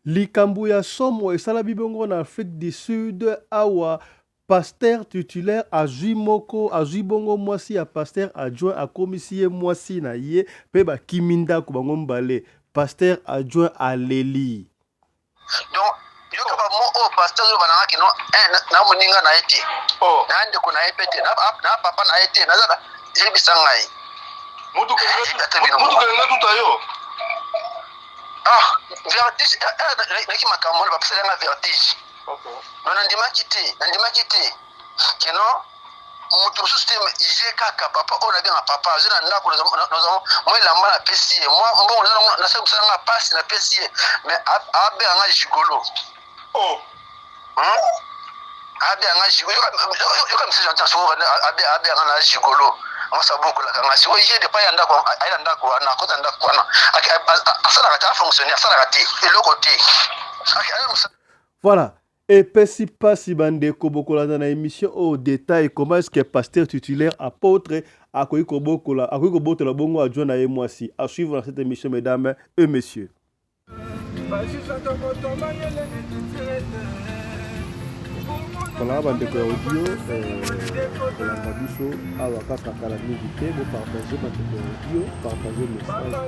Likambo ya somo esalami bongo na Afrique du Sud awa pasteur titulaire azwi moko azwi bongo mwasi ya pasteur adjoint akomisi ye mwasi na ye mpe bakimi ndako bango mibale. Pasteur adjoint aleli. Donc yoka ba mot oyo pasteur azoloba na nga ke non eh, na moninga na ye te oh. na ndeko na ye mpe te na papa na ye te naza yebisa ngai motuka elinga tuta yo. Ah, vertige eh, eh, naki makambo wana bapesaki nga vertige. No, nandimaki te, nandimaki te ke non, moto mosusu te, ye kaka papa oyo nabenga papa azwi na ndako, nazwa mwa elamba napesi ye, mwa mbongo nasali mosala nga mpasi napesi ye, mais abenga nga gigolo. Oh. Abenga nga gigolo. Yoka message anta soko abenga nga na gigolo, mwasi abokolaka nga. Sikoyo ye depa ya ndako, aye na ndako wana, akota ndako wana, asalaka te, afonctionne asalaka te eloko te. Voilà, epesi mpasi bandeko. Bokolanda na émission oyo détail comment est-ce que pasteur titulaire apôtre akoki kobokola, akoki kobotola bongo adjoint na ye mwasi. À suivre dans cette émission, mesdames et messieurs. Voilà, bandeko ya audio, kolanda biso awa kaka kala mingi te. Bopartage, bandeko ya audio, partage message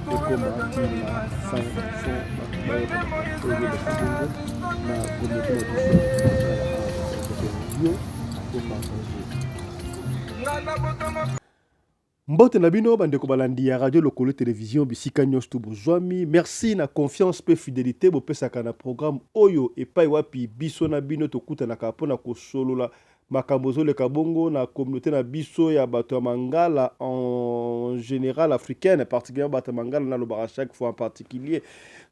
oyo ekoma ntina sans son, bato bayoka oyo eleka bongo na communauté na biso awa. Bandeko ya audio, bopartage. Mbote na bino bandeko balandi ya Radio Lokolo Television bisika nyonso tu bozwami. Merci na confiance mpe fidélité bopesaka na programme oyo epai wapi biso na bino tokutanaka mpona kosolola makambo ezoleka bongo na communauté na biso ya bato ya Mangala en général, africaine particulièrement. Bato ya Mangala, nalobaka chaque fois en particulier.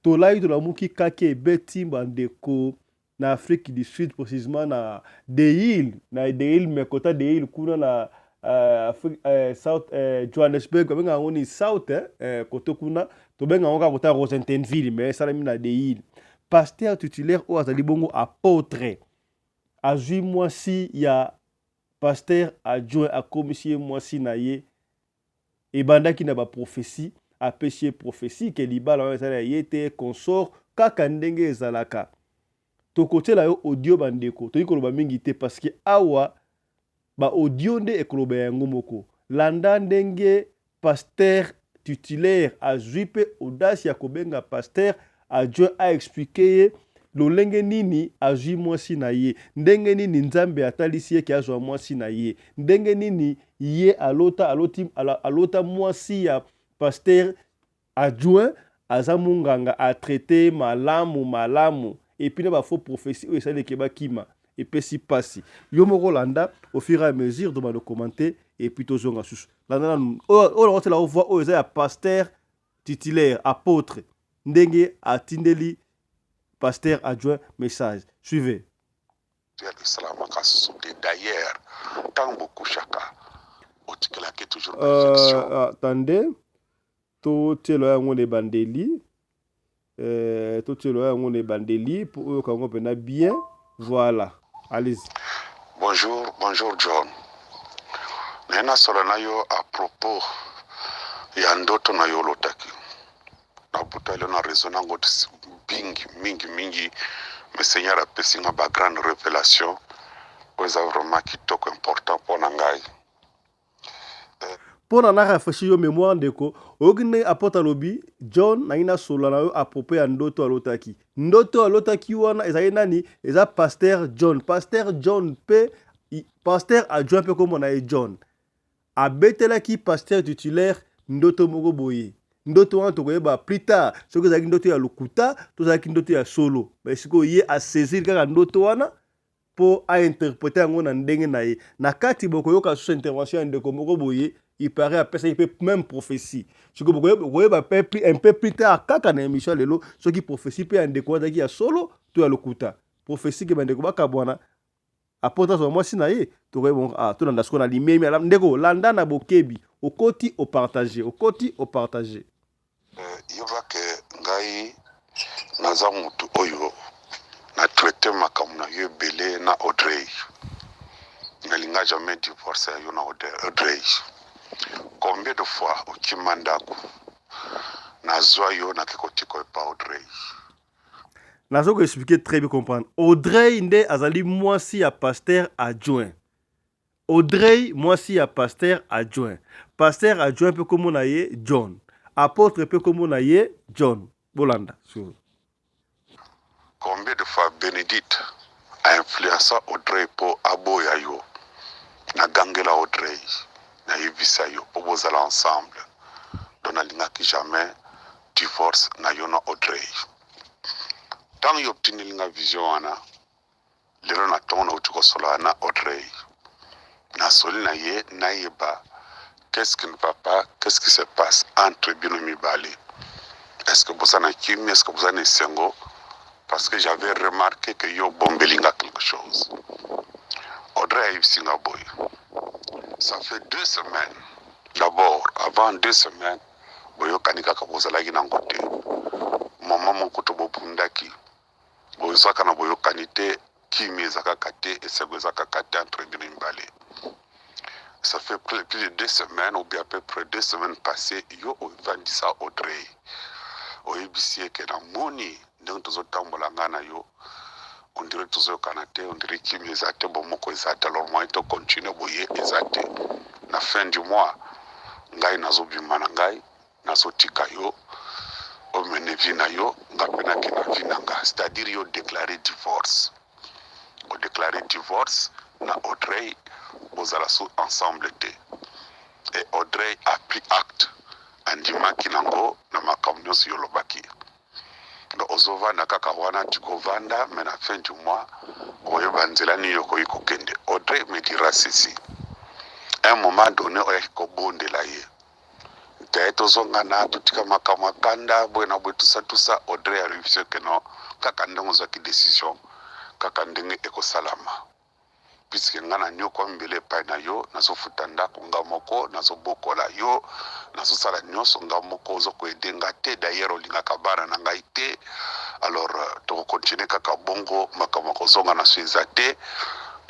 Tolai tolamuki kake ebeti bandeko na Afrique du Sud, précisément na Deil, na Deil, mais kota Deil kuna na Afrique, South, Johannesburg, babengaka yango ni South, kote kuna tobenga yango kaka kota Rosentenville, mais esalami na Deil. Pasteur titulaire oyo azali bongo apôtre azwi mwasi ya pasteur adjoint, akomisi ye mwasi na ye. Ebandaki na baprophétie, apesi ye prophétie ke libala wana ezali ya ye te, consort kaka ndenge ezalaka. Tokotiela yo audio bandeko, toyei koloba mingi te parce que awa ba audio nde ekoloba yango moko. Landa ndenge pasteur titulaire azwi mpe audace ya kobenga pasteur adjoint, aexplique ye lolenge nini azwi mwasi na ye, ndenge nini Nzambe atalisi ye ke azwa mwasi na ye, ndenge nini ye alota, aloti, alota mwasi ya pasteur adjoint aza monganga, atraite malamu malamu, et puis na bafaux prophétie oyo esaleki bakima. Epesi mpasi. Yo moko landa au fur et à mesure tobanda commenter et puis tozonga susu. Landa nanu oyo nakotela o voix oyo eza ya pasteur titulaire apôtre, ndenge atindeli pasteur adjoint message. Suivez. Esalamaka susu te. D'ailleurs, ntango bokushaka, otikelaki toujours Attendez, totiela yango na ebandeli, totiela yango na ebandeli mpo oyoka yango mpena bien. Voilà, allez-y. Bonjour, bonjour John. Naye nasola na yo à propos ya ndoto na yo olotaki na butu lelo. Na raison nango mingi mingi mingi, mais Seigneur apesi nga ba grande révélation oyo eza vraiment kitoko, important mpo na ngai. Mpo na narafraîchir yo mémoire, ndeko, oyoki ndenge apôtre alobi: "John, nangi nasolola na yo à propos ya ndoto alotaki." Ndoto alotaki wana ezali nani? Eza pasteur John. Pasteur John mpe pasteur adjoint mpe kombo na ye John. Abetelaki pasteur titulaire ndoto moko boye. Ndoto wana tokoyeba plus tard soki ezalaki ndoto ya lokuta to ezalaki ndoto ya solo. Mais sikoyo ye asaisir kaka ndoto wana mpo ainterprete yango na ndenge na ye. Na kati bokoyoka susu intervention ya ndeko moko boye, il paraît apesaki mpe même prophétie. Soki bokoyeba mpe un peu plus tard kaka na émission ya lelo soki prophétie mpe ya ndeko wana azalaki ya solo to ya lokuta, prophétie ke bandeko bakabwana, apôtre azwa mwasi na ye, tokoyeba. Ah, tolanda sikoyo na limemi. Ndeko, landa na bokebi. Okoti opartage, okoti opartage. Yeba ke ngai naza motu oyo na traite makambo na yo ebele na Audrey. Nalinga jamais divorce ya yo na Audrey. Combien de fois okima ndako, nazwa yo, nake kotika epa Audrey. Nazo ko expliquer très bien comprendre. Audrey nde azali mwasi ya pasteur adjoint. Audrey mwasi ya pasteur adjoint. Pasteur adjoint pe kombo na ye John. Apotre pe kombo na ye John. Bolanda sur. Combien de fois Benedicte a influença Audrey po aboya yo? Na gangela Audrey, na yebisa yo po bozala ensemble. Donc nalingaki jamais divorce na yo na Audrey. Tango yo otindeli nga vision wana, lelo na tongo nauti kosolola na Audrey. Nasoli na ye nayeba qu'est-ce qui ne va pas, qu'est-ce qui se passe entre bino mibale. Est-ce que boza na kimia, est-ce que boza na esengo? Parce que j'avais remarqué que yo obombeli nga quelque chose. Audrey ayebisi nga boye, ça fait 2 semaines. D'abord, avant 2 semaines, boyokani kaka bozalaki nango te. Mama moko to bobundaki, bozwaka na boyokani te, kimia eza kaka te, esengo eza kaka te entre bino mibale. Ça fait plus de 2 semaines ou bien à peu près 2 semaines passées, yo ovandisa Audrey, oyebisi ye ke namoni ndenge tozotambola ngai na yo, on dirait tozoyokana te, on dirait kimia eza te, bomoko eza te. Alors moyen tocontinue boye eza te. Na fin du mois ngai nazobima na ngai, nazotika yo omene vie na yo, nga mpe nakenda vie na nga. C'est-à-dire yo déclare divorce, odéclare divorce na Audrey, bozala so ensemble te. Et Audrey a pris acte, andimaki nango na makambo nyonso yo olobaki. Donc ozovanda kaka wana, tikovanda, mais na fin du mois oyeba nzela nini okoki kokende. Audrey me dira ceci: un moment donné oyaki kobondela ye te, tozongana, totika makambo ya kanda boye na boye, tusa tusa. Audrey alobi ke non, kaka ndenge ozwaki décision, kaka ndenge ekosalama, puisque nga na nyokwa mbele epai na yo, nazofuta ndako nga moko, nazobokola yo, nazosala nyonso nga moko, ozokoaider nga te, d'ailleurs olingaka bana na ngai te. Alors tokocontinue kaka bongo, makambo ya kozonga na so eza te.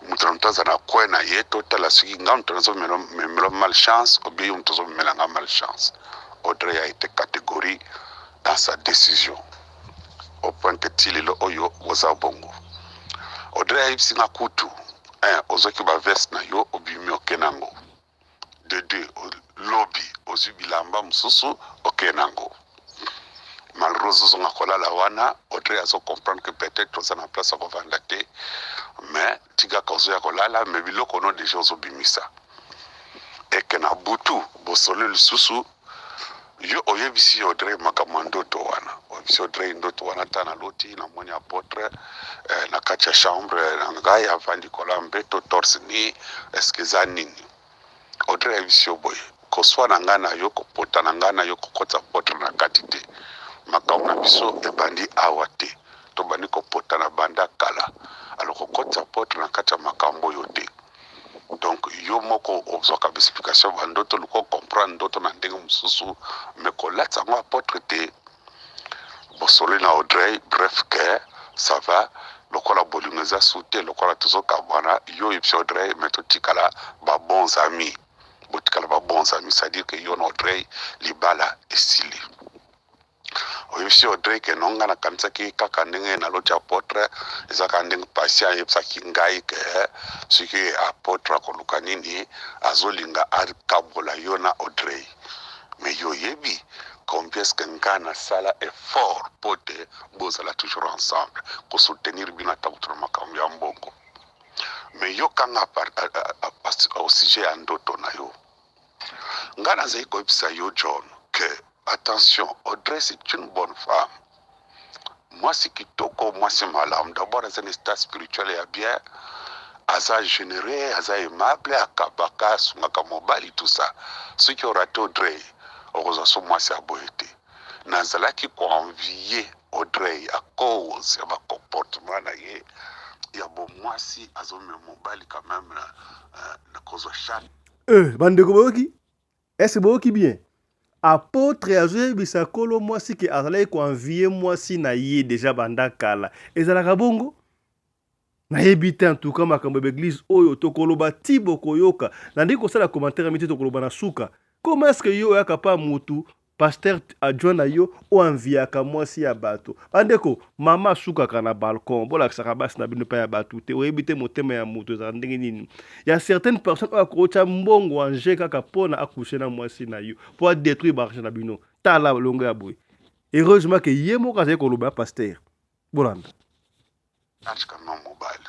Moto na moto aza na coin na ye, totala soki nga moto nazomemela malchance ou bien yo moto ozomemela nga malchance. Audrey a été catégorique dans sa décision au point que ti lelo oyo boza bongo. Audrey ayebisi nga kutu un, ozwaki baveste na yo, obimi, oke nango. De deux, lobi ozwi bilamba mosusu, oke nango. Malgré ozozonga kolala wana, Audrey azocomprendre que peut-être oza na place ya kovanda te, mais tikaka ozoya kolala, mais biloko no déjà ozobimisa. Eke na butu bosolo lisusu, yo oyebisi Audrey makambo ya ndoto wana. Oyebisi Audrey ndoto wana: ta naloti, namoni apôtre na kati ya chambre na ngai, avandi kola mbeto, torse nu, est-ce eza nini? Audrey ayebisi yo boye: koswa na ngai na yo, kopota na ngai na yo, kokɔta apôtre na kati te. Makambo na biso ebandi awa te, tobandi kopota na banda kala. Alors kokɔta apôtre na kati ya makambo oyo te. Donc yo moko ozwaka baexplication bandoto, luka comprendre ndoto na ndenge mosusu, mais kolatisa yango apôtre te. Bosoli na Audrey, bref que ça va, lokola bolingo eza su te, lokola tozokabwana, yo oyebisi Audrey, mais totikala babons amis. Botikala babons amis, c'est-à-dire que yo na Audrey libala esili. Oyebisi Audrey ke no, nga nakanisaki kaka ndenge naloti apôtre, eza kaka ndenge patient ayebisaki ngai ke soki apôtre akoluka nini, azolinga akabola yo na Audrey. Mais yo oyebi combien est-ce que nga nasala effort mpo te bozala toujours ensemble, kosoutenir bino ata kutu na makambo ya mbongo. Mais yokanga au sujet ya ndoto na yo, nga nazali koyebisa yo John que attention, Audrey, c'est une bonne femme, mwasi kitoko, mwasi malamu. D'abord aza na état spirituel ya bien, aza généreux, aza aimable, akabaka, asungaka mobali, tout ça. Soki orater Audrey, okozwa so mwasi ya boye te. Nazalaki koenvier Audrey à cause ya bacomportement na ye ya bomwasi, azomema mobali quand même na kozwa chane. Bandeko, boyoki? Est-ce boyoki bien? Apôtre azoyebisa nkolo mwasi ke azalaki koenvier mwasi na ye déjà banda kala. Ezalaka bongo, nayebi te. En tout cas, makambo ya baeglise oyo tokoloba ti bokoyoka. Na ndenge kosala commentaire mi te, tokoloba na suka. Comment est ce que yo oyaka pa mutu? Pasteur adjoint na yo oyo anviaka mwasi ya bato. Bandeko, mama asukaka na balcon, bolakisaka basi na bino epai ya bato te. Oyebi te motema ya moto ezalaka ndenge nini. Ya certaines personnes oyo akotya mbongo en jeu kaka mpo na akouche na mwasi na yo, mpo a détruire mariage na bino. Tala longo ya boye. Heureusement que ye moko azali koloba pasteur. Bolanda. Atika nga mobali.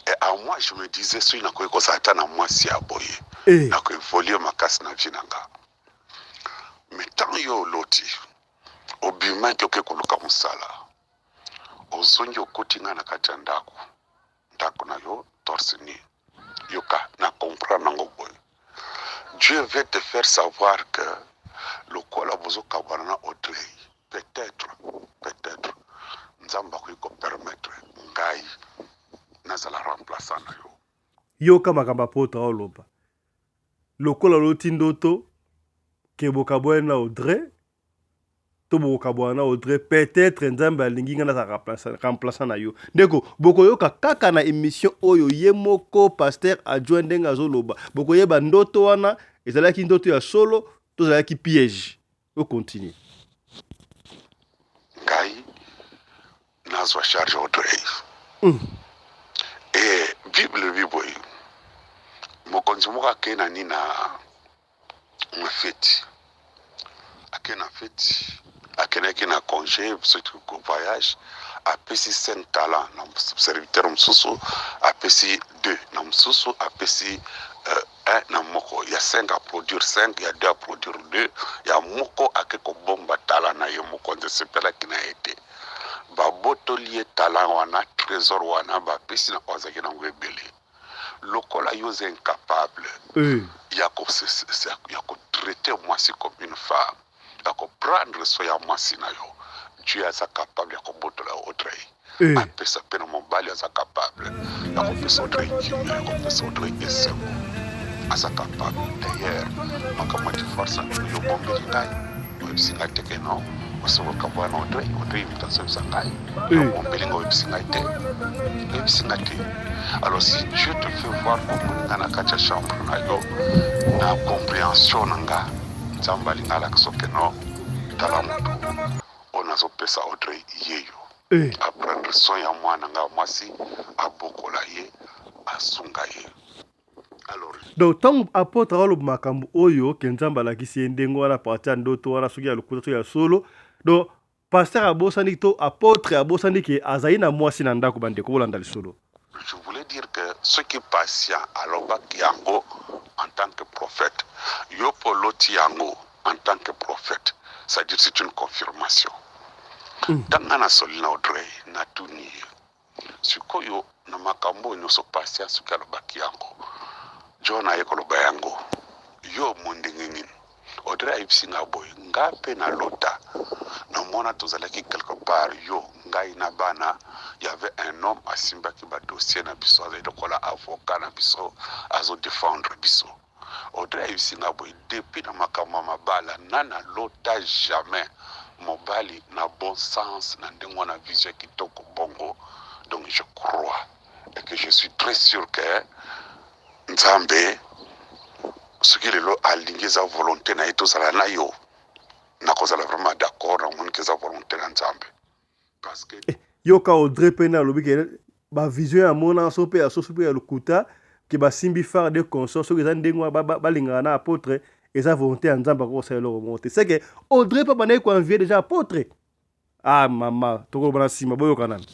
Et à moi je me disais soki nakoki kozala ata na mwasi ya boye Eh. nako évoluer makasi na vie na nga. Mais ntango yo oloti obimaki oke koluka mosala, ozongi okoti nga na kati ya ndako, ndako na yo torse nu. Yoka na comprendre yango boye. Dieu veut te faire savoir que lokola bozokabwana na Audrey, peut-être, peut-être Nzambe akoki ko permettre ngai nazala remplaçant na yo. Yoka makambo apotre aoloba. Lokola oloti ndoto ke bokabwani na Audrey to bokokabwana na Audrey, peut-être Nzambe alingi ngai nazala remplaçant na yo. Ndeko, bokoyoka kaka na émission oyo ye moko pasteur adjoint ndenge azoloba, bokoyeba ndoto wana ezalaki ndoto ya solo to ezalaki piège. Ocontinue. Ngai nazwa charge Audrey. E Bible elobi boye, mokonzi moko akei na nini na na feti, akei na feti, akendaki na congé soki voyage, apesi 5 talent na serviteur mosusu, apesi 2 na mosusu, apesi 1 na moko, ya 5 a produire 5, ya 2 a produire 2, ya moko ake kobomba talent na ye. Mokonzi esepelaki na ye te, babotoli ye talent wana, trésor wana, bapesi na oyo azalaki nango ebele. Lokola yo oza incapable ya kotraiter mwasi comme une femme, ya koprendre soin ya mwasi na yo, Dieu aza capable ya kobotola yo Audrey, apesa mpe na mobali aza capable ya kopesa Audrey kimia, ya kopesa Audrey esengo, aza capable. D'ailleurs makambo ya divorce na bino, yo bombeli ngai, oyebisi ngai te ke non, osokoka bwana Audrey. Audrey moto azoyebisa ngai, yo bombeli ngai, oyebisi ngai te, oyebisi ngai te. Alors si Dieu te fait voir komoni ngai na kati ya chambre na yo, na compréhension na nga, Nzambe alingi alakisa ke non, tala motu oyo nazopesa Audrey, ye yo aprendre soin ya mwana nga mwasi, abokola ye, asunga ye. Alors Donc ntango apôtre aloba makambo oyo ke Nzambe alakisi ye ndenge wana, parti ya ndoto wana, soki ya lokuta soki ya solo, donc pasteur abosani to apôtre abosani ke azali na mwasi na ndako. Bandeko, bolanda lisolo. Je voulais dire que soki Patient alobaki yango en tant que prophète, yo mpo oloti yango en tant que prophète, c'est-à-dire c'est une confirmation. Ntango nga nasoli na Audrey, natuni ye sikoyo na makambo oyo nyonso, Patient soki alobaki yango, John aye koloba yango, yo mo ndenge nini? Audrey ayebisi nga boye: nga mpe nalota, namona tozalaki quelque part, yo, ngai na bana, y avait un homme asimbaki badossier na biso, azali lokola avocat na biso, azodefendre biso. Audrey ayebisi nga boye: depuis na makambo ya mabala na nalota jamais mobali na bon sens na ndenge wana, vision kitoko bongo. Donc je crois et que je suis très sûr que Nzambe soki lelo alingi, eza volonté na ye tozala na yo, nakozala vraiment d'accord. Namoni ke eza volonté na Nzambe parce que Yoka Audrey mpe na alobi ke bavision ya mona so mpe ya soso mpe ya lokuta, ke basimbi phare de conscience, soki eza ndenge wana balingaka na apôtre, eza volonté ya Nzambe, akokosala eloko moko te. C'est que Audrey mpe bandaki koenvier déjà apôtre. Ah mama, tokoloba na nsima, boyoka nani.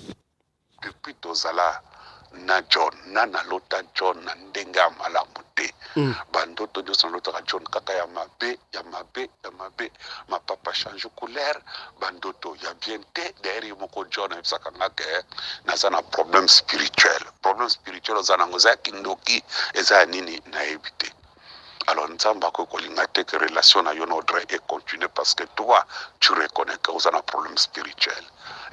Depuis tozala na John, na nalota John na ndenge ya malamu te. Bandoto nyonso nalotaka John kaka ya mabe, ya mabe, ya mabe, mapapa change couleur, bandoto ya bien te. D'ailleurs ye moko John ayebisaka nga ke naza na problème spirituel. Problème spirituel oza nango eza ya kindoki, eza ya nini, nayebi te. Alors Nzambe akoki kolinga te que relation na yo na Audrey econtinue parce que toi tu reconnais que oza na problème spirituel,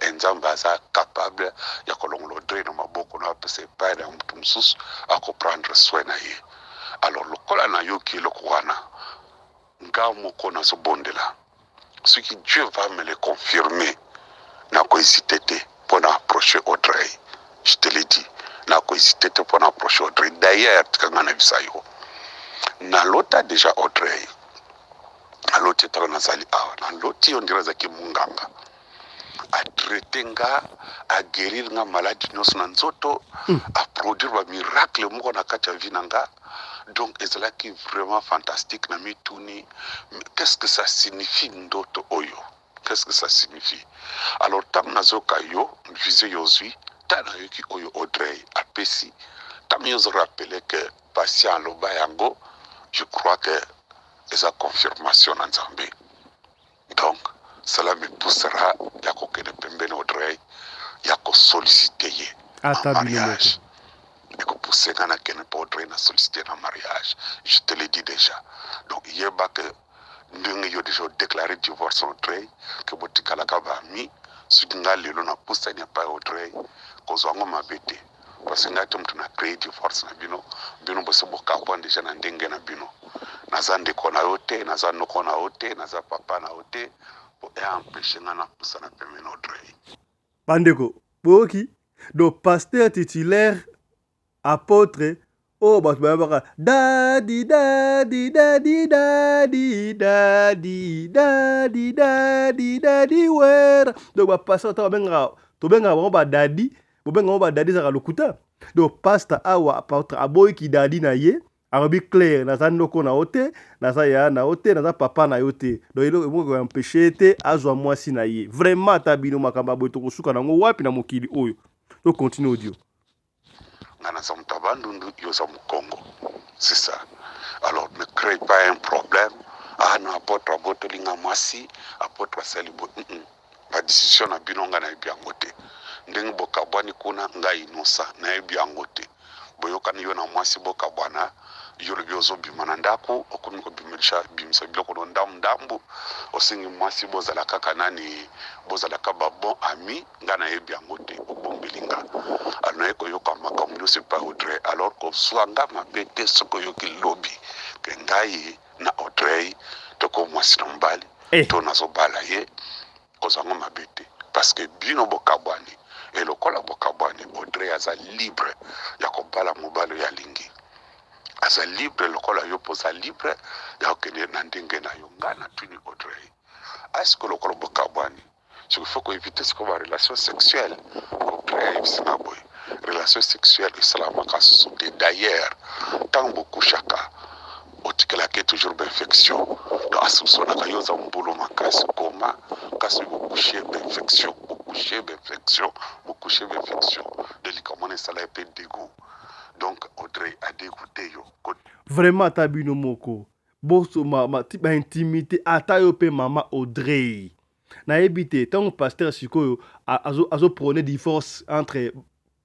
e Nzambe aza capable ya kolongola Audrey na maboko na, apesa epai na motu mosusu akoprendre soin na ye. Alors lokola nayoki eloko wana, nga moko nazobondela, soki Dieu va me le confirmer, nakohésite te mpo na approcher Audrey. Je te le dis, nakohésite te mpo na approcher Audrey. D'ailleurs tika nga nayebisa yo, nalota déjà Audrey. Naloti etalo nazali awa, naloti on dirait azalaki monganga, atraite nga, aguérir nga maladi nyonso na nzoto, aproduire bamiracle moko na kati ya vie na nga. Donc ezalaki vraiment fantastique. Na mituni: qu'est-ce que ça signifie, ndoto oyo? Qu'est-ce que ça signifie? Alors ntango nazoka yo vision yo ozwi, ntango nayoki oyo Audrey apesi, ntango yo ozorappeler que patient aloba yango, je crois que eza confirmation na Nzambe. Donc cela me poussera ya kokende pembeni Audrey, ya kosollicite ye ata en bino moko. Mariage ekopousse nga nakende mpo Audrey na sollicite na mariage, je te l'ai dit déjà. Donc yeba ke ndenge yo déjà odéclaré divorce Audrey, ke botikalaka bami. Soki nga lelo napusani epai Audrey, kozwa yango mabe te, parce que ngai te moto na créé divorce na bino. Bino bose bokabwa déjà na ndenge na bino. Naza ndeko na yo te, naza noko na yo te, naza papa na yo te po eempêche nga napusana pembeni Audrey. Bandeko, boyoki? Donc pasteur titulaire, apôtre oyo bato bayebaka, dadi dadi dadi dadi dadi dadi dadi dadi wera. Donc bapasteur ata babengaka, tobengaka bango badadi, bobengaka bango badadi, ezalaka lokuta. Donc pasteur awa, apôtre, aboyiki dadi na ye, alobi clair: naza ndoko na yo te, naza yaya na yo te, naza papa na yo te. Donc eloko moko koempêche ye te azwa mwasi na ye. Vraiment, ata bino, makambo ya boye tokosuka nango wapi na mokili oyo? Tocontinue audio. Nga naza moto ya Bandundu, yo oza Mokongo, c'est ça. Alors ne crée pas un problème: ah non, apôtre abotolinga mwasi, apôtre asali bo Badécision na bino, ngai nayebi yango te. Ndenge bokabwani kuna, ngai innocent nayebi yango te. Boyokani yo na mwasi, bokabwana. Yo lobi ozobima na ndako, okomi kobimisa bimisa biloko no ndambu ndambu, osengi mwasi bozala kaka nani, bozalaka babon ami. Ngai nayebi yango te, obombeli nga. Alors naye koyoka makambo nyonso epai Audrey. Alors kozwa nga mabe te soki oyoki lobi ke ngai na Audrey toko mwasi na mobali to nazobala ye. Kozwa yango mabe te, parce que bino bokabwani. E lokola bokabwani, Audrey aza libre ya kobala mobali oyo alingi. Aza libre lokola yo mpo oza libre ya kokende na ndenge na yo. Ngai natuni Audrey: est-ce lokola bokabwani, soki faut koéviter sikoyo barelation sexuelle? Audrey ayebisi nga boye: relation sexuelle esalamaka susu te. D'ailleurs ntango bokushaka, otikelaki toujours bainfection. Donc asoupçonnaka yo oza mbulu makasi koma, kasi bokushe bainfection, bokushe bainfection, bokushe bainfection de likambo wana esala ye mpe dégoût. Donc Audrey adégoûte yo. Vraiment, ata bino moko, boso baintimité, ata yo mpe mama Audrey, nayebi te. Ntango pasteur sikoyo azoprône divorce entre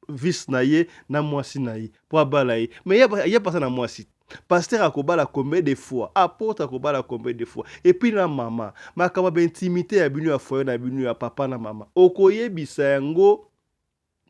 vice na ye na mwasi na ye mpo abala ye, mais ye pasa na mwasi, pasteur akobala combien de fois? Apôtre akobala combien de fois? Et puis na mama, makambo ya baintimité ya bino ya foyer na bino ya papa na mama, okoyebisa yango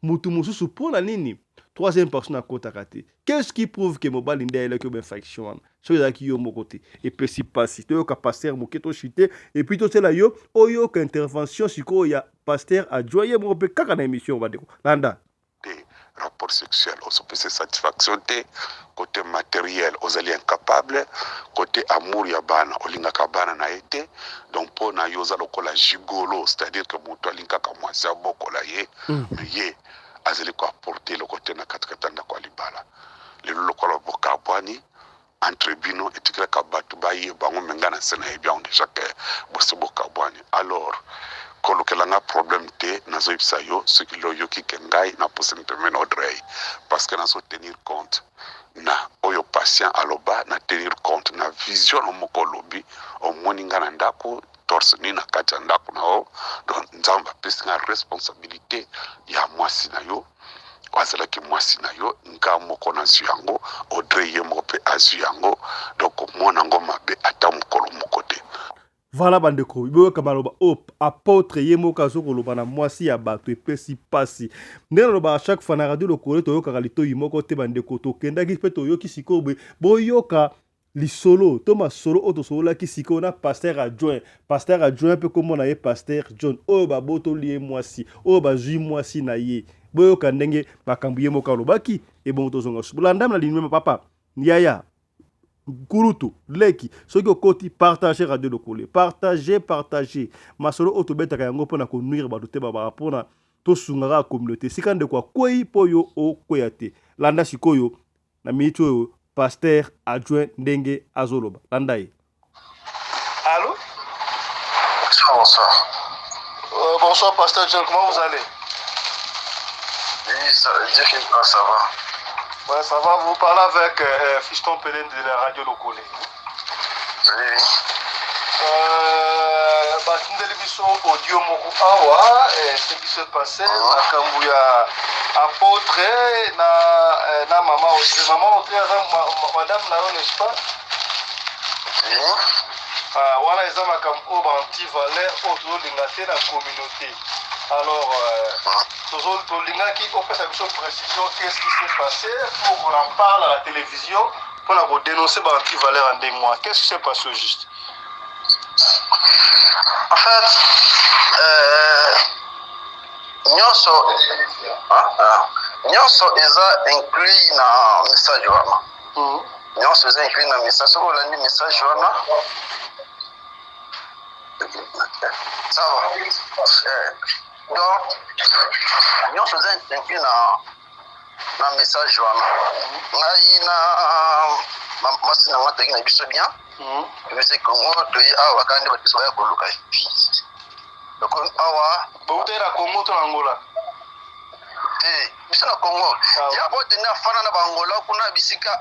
mutu mosusu mpo na nini? Troisième personne akotaka te. Qu'est-ce qui prouve ke mobali nde ayelaki yo bainfection wana, soki ezalaki yo moko te? Epesi mpasi. Toyoka pasteur moke, toshite, et puis tosala yo oyoka intervention sikoyo ya pasteur adjoint ye moko mpe kaka na émission. Bandeko, landa. Te, rapport sexuel ozopesa satisfaction te. Côté matériel ozali incapable. Côté amour ya bana, olingaka bana na ye te. Donc mpo na yo oza lokola gigolo, c'est-à-dire que moto alingaka mwasi abokola ye, mais ye azali koapporte eloko te na katikati ya ndako ya libala. Lelo lokola bokabwani, entre bino etikelaka bato bayeba yango, me ngai na se nayebi yango déjà ke bosi bokabwani. Alors kolukela nga problème te. Nazoyebisa yo, soki lo oyoki ke ngai napusani pembeni Audrey, parce que nazotenir compte na oyo patient aloba, na tenir compte na vision na moko olobi omoni nga na ndako torse nu na kati ya ndako na yo. Donc Nzambe apesi nga responsabilité ya mwasi na yo. Azalaki mwasi na yo, nga moko nazwi yango, Audrey ye moko mpe azwi yango. Donc omona yango mabe ata mokolo moko te. Voilà, bandeko, boyoka maloba oyo apôtre ye moko azokoloba na mwasi ya bato. Epesi mpasi. Ndenge nalobaka chaque fois na radio Lokole, toyokaka litoi moko te. Bandeko, tokendaki mpe toyoki sikoyo boye. Boyoka lisolo to masolo oyo tosololaki sikoyo na pasteur adjoint. Pasteur adjoint mpe kombo na ye pasteur John, oyo babotoli ye mwasi, oyo bazwi mwasi na ye. Boyoka ndenge makambo ye moko alobaki. Ebongo tozonga susu. Bolanda na linwema papa yaya. Nkulutu, leki, soki okoti, partage Radio Lokole. Partage, partage. Masolo oyo tobetaka yango mpo na konuire bato te, babaka mpo na tosunga kaka communauté. Sika ndeko akwei mpo yo okweya te. Landa sikoyo na minute oyo pasteur adjoint ndenge azoloba. Landa ye. Allô? Bonsoir, bonsoir. Bonsoir, pasteur John, comment vous allez? Oui, ça, Dieu fait grâce, ça va. Ouais, ça va, vous parlez avec Fiston Pelende de la radio Lokole. Oui. Batindeli biso audio moko awa, ce qui s'est passé, makambo ya apôtre na mama Audrey. Mama Audrey aza madame na yo, n'est-ce pas? Oui. Ah, wana eza makambo oyo ba anti-valeur oyo tozolinga te na communauté. Alors tolingaki opesa biso précision, qu'est-ce qui s'est passé pour qu'on en parle à la télévision, mpona kodénoncer ba anti-valeur ya ndenge wana. Qu'est-ce qui s'est passé au juste? En fait, nyonso nyonso eza inclus na message wana. Nyonso eza inclus na message. Soki olandi message wana, ça va. Donc nyonso eza inclus na message wana. Ngai na mwasi na nga toyaki na biso bien. Tobisi Congo, toyi awa kaka nde bato biso baya koluka vie. Tokomi awa. Boutaki na Congo to na Angola? Te, biso na Congo. Ya bote nde afanda na Bangola kuna, bisika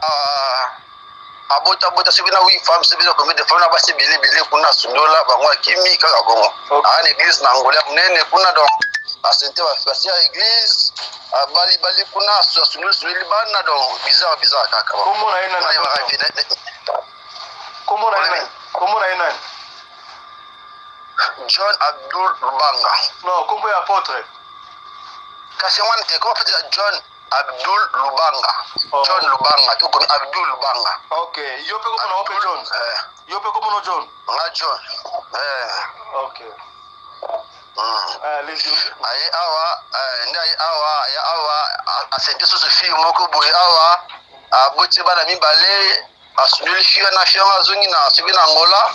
abotabota, soki na huit femmes, soki na combien de femmes, na basi ebele ebele kuna, asundola bango, akimi kaka bongo. Aa na église na Angola ya monene kuna. Donc asente basi ya église, abalibali kuna, asundoli sundoli bana. Donc bizarre, bizarre kaka. Kombo na ye nani? Kombo na ye nani? Kombo na ye nani? John Abdul Lubanga. Non, kombo ya apôtre. Kasi yango wana te, kombo apôtre John Abdul Lubanga. John Lubanga, tokomi Abdul Lubanga. Ok, yo mpe kombo na yo mpe John? Eh. Yo mpe kombo no John? Nga John, eh. Ok. Allez-y. Aye awa, nde aye awa, aya awa, asente susu fille moko boye awa, aboti bana mibale, asundoli fille wana. Fille yango azongi na soki na Angola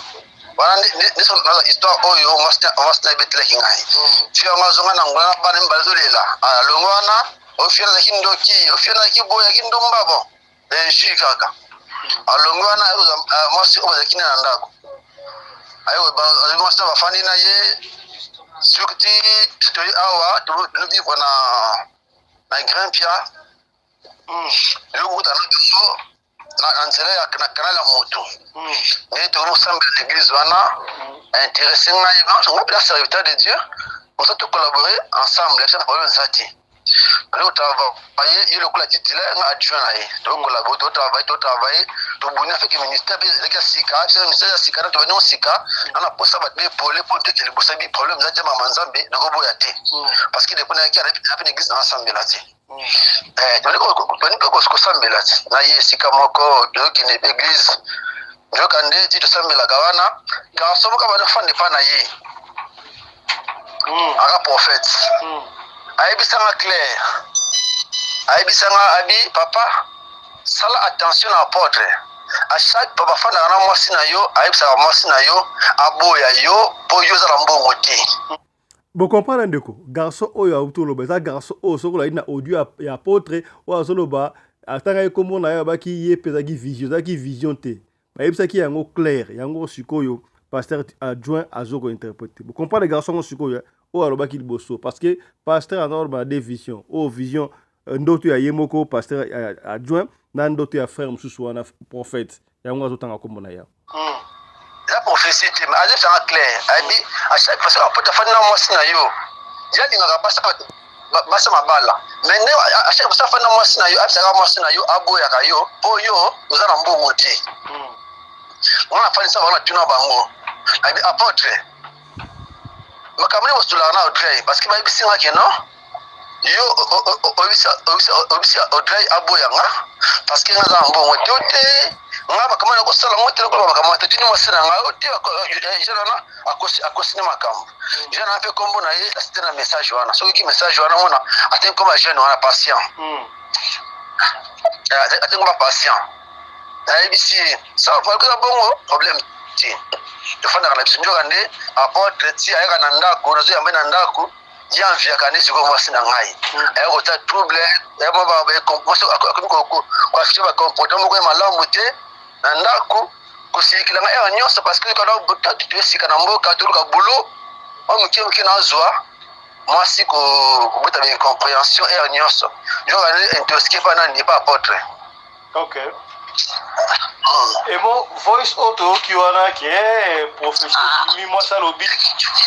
wana. Nde so naza histoire oyo mwasi na ebetelaki ngai. Fille yango azonga na Angola na bana mibale, azolela, alongo wana oyo fille wana azalaki ndoki, oyo fille wana azalaki boye, azalaki ndumba. Bon, injure kaka. Alongo wana, aye kozwa mwasi oyo bazalaki nde na ndako. Aye azwi mwasi na bafandi na ye. Soki ti toyi awa, tobivre na Grimpia, eloko na bango na nzela ya na canal ya moto. Nde tokomi kosambela na église wana, intéressé ngai nga mpenza serviteur de Dieu. Mosa tocollaborer ensemble, biso na problème eza te. Toli kotravaille, ye lokola titulaire, nga adjoint na ye. Tocollabore, totravaille, totravaille, tobuni afeke ministère mpe ezalaki ya sika. Biso ministère ya sika na tobandi ngo sika na na posa bato baepole mpo toke liboso. Bi problème eza te, mama Nzambe nakoboya te, parce que depuis nayaki ape na église, naasambela te. Tobandi mpe kosambela te na ye esika moko, tozokende église. Nzoka nde ti tosambelaka wana, garçon moko abandi kofanda epa na ye, aka prophète. Ayebisanga clair, ayebisanga abi: "Papa, sala attention na apôtre. À chaque fois bafandaka na mwasi na yo, ayebisaka mwasi na yo aboya yo mpo yo oza na mbongo te." Bocomprendre, ndeko? Garçon oyo auti oloba eza garçon oyo soki olali na audio ya apôtre oyo azoloba, atangaki nkombo na ye, abaki ye mpe ezalaki vision. Ezalaki vision te, bayebisaki yango clair. Yango sikoyo pasteur adjoint azo kointerpréter. Bocomprendre, garçon yango sikoyo oyo alobaki liboso, parce que pasteur aza koloba na deux vision. Oyo vision, ndoto ya ye moko pasteur adjoint na ndoto ya frère mosusu wana prophète, yango azotanga nkombo na ye. Eza prophétie te, mais azebisanga clair, ayebi à chaque fois soki apota afandi na mwasi na yo, ye alingaka basa mabala, mais nde à chaque fois afandi na mwasi na yo, ayebisaka mwasi na yo aboyaka yo mpo yo oza na mbongo te. Nga nafandisa bango, natuna bango, ayebi: "Apôtre, makambo nini bosolaka na Audrey? Parce que bayebisi nga ke non, yo oyebisi Audrey aboyanga parce que nga aza na mbongo te. O te, nga makambo na kosala ngo te, nakoloba makambo te. Tuni mwasi na ngai. O te, jeune wana akosi ne makambo. Jeune wana mpe kombo na ye asite na message wana. Soki ki message wana mona atengi komba jeune wana Patient, atengi komba Patient. Nayebisi ye ça va koza bongo problème te, tofandaka na biso. Nzoka nde apôtre ti ayaka na ndako, nazoyamba ye na ndako, ye anviaka nde sikoyo mwasi na ngai aya kota trouble, mwasi akomi koaffiche bacomportement moko ya malamu te na ndako, kosilikela ngai heure nyonso, parce que toyesika na mboka, toluka boulot mwa moke moke, nazwa mwasi kobota ba incompréhension heure nyonso. Nzoka nde intoxiqué pa nani? Pa apôtre. Ok. Et bon, voice oyo toyoki wana ke professeur bimi, mwasi alobi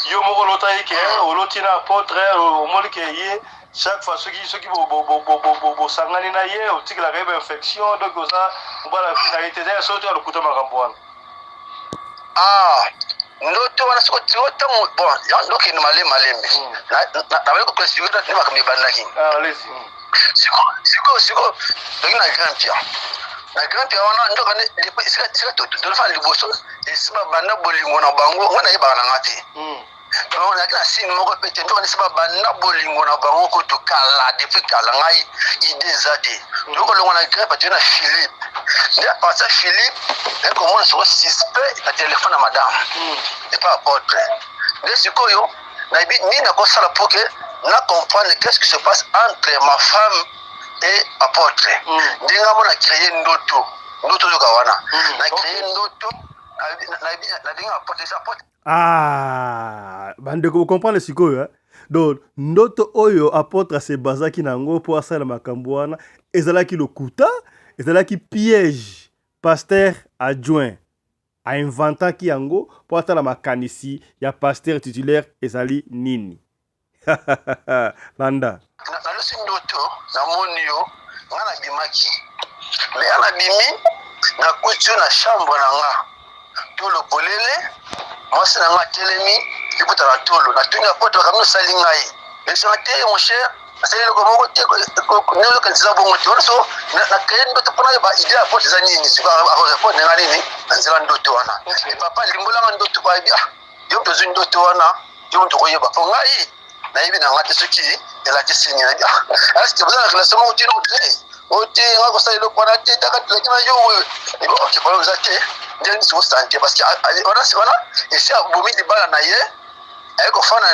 yo moko olotaki ke oloti na apôtre, omoni ke ye chaque fois soki bosangani na ye, otikelaka ye bainfection, donc oza mobala vie na ye te. Eza soki to alokuta makambo wana? Ah, ndoto wana siko ntango, bon, ndokende malemi malemi, nabali koexpliquer nde makambo ebandaki. Siko toki na Grand Pierre, na Grand Pierre wana, ndoka nde esika tolofana liboso, esi babanda bolingo na bango. Nga nayebaka na nga te, donc nazalaki na signe moko mpe te. Ndoka nde esi babanda bolingo na bango kutu kala, depuis kala, ngai idée eza te. Tokolongwa na Grand Pierre, na Philippe nde. À partir ya Philippe, naye komona siko suspect na telefone ya madame epa apôtre. Nde sikoyo nayebi nini nakosala pour que na comprendre qu'est-ce qui se passe entre ma femme et apôtre. Ndenge amo na créé ndoto, ndoto ozoka wana, na créé ndoto, nabengi apôtre, apôtre. Ah, bandeko, bocomprendre sikoyo, eh? Donc ndoto oyo apôtre asebazaki na yango mpo asala makambo wana ezalaki lokuta, ezalaki piège. Pasteur adjoint ainventaki yango mpo atala makanisi ya pasteur titulaire ezali nini. Landa. Nalosi ndoto, namoni yo, nga nabimaki, mais ya nabimi, nakuti yo na chambre na nga, tolo polele, mwasi na nga atelemi liputa na tolo. Natuni apôtre: "Makambo osali ngai?" Esanga te: "Mon cher, nasali eloko moko te, nde eza bongo te." Wana so nakeye ndoto mpona yeba idée ya apôtre eza nini. Sikoyo akorépondre nga nini na nzela ndoto wana? Papa, limbolanga ndoto. Bayebi, ah, yo moto ozwi ndoto wana, yo moto okoyeba, mpo ngai nayebi na nga te soki elakisi nini. Nayebi, ah, est-ce boza na relation moko tino te? O te, nga kosala eloko wana te, taka tulaki na yo oyo. Ok, problème eza te. Ndenge nini sikosanté? Parce que wana wana esi abomi libala na ye, aye kofanda,